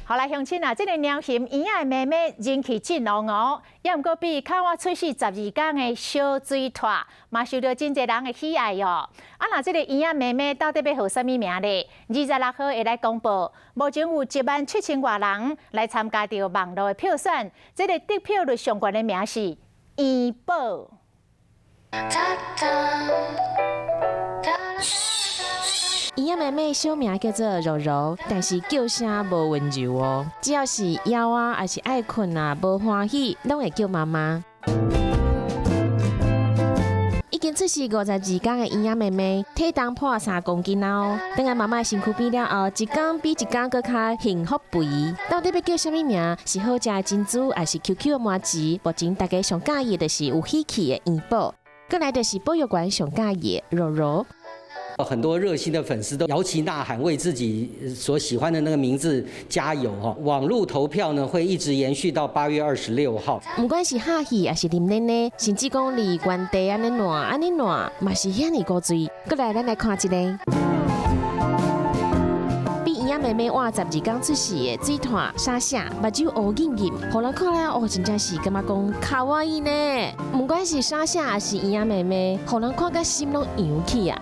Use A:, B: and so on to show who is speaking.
A: 好來，鄉親啊，這個貓熊圓仔的妹妹人氣真旺哦，也毋過比較晚出世12工的小水豌，嘛受著真濟人的喜愛哦。啊，若這個圓仔妹妹到底欲號啥物名咧？26號會來公布。目前有1萬7千外人來參加著網路的票選，這個得票率上懸的名是圓寶。
B: 圓仔妹妹小名叫做柔柔，但是叫聲無溫柔哦。只要是枵啊，抑是愛睏啊，無歡喜，攏會叫媽媽。已經出世52工的圓仔妹妹，體重破3公斤了。轉來媽媽身軀邊了後，一工比一工閣較幸福肥。到底欲叫啥物名？是好食的珍珠，抑是 Q Q 的麻糬？目前大家上佮意的就是有喜氣的圓寶，閣來就是保育員上佮意的柔柔。
C: 很多熱心的粉絲都搖旗吶喊，為自己所喜歡的那個名字加油哈！網路投票呢會一直延續到8月26號。
B: 毋管是拍戲抑是啉奶奶，甚至講佇原地按呢湠按呢湠，嘛是遐爾古錐。閣來，咱來看一個，比圓仔妹妹晚12工出世的水豌沙夏，目睭烏癮癮，予人看了哦，真正是感覺講卡哇伊呢。毋管是沙夏抑是圓仔妹妹，予人看甲心攏揚起啊！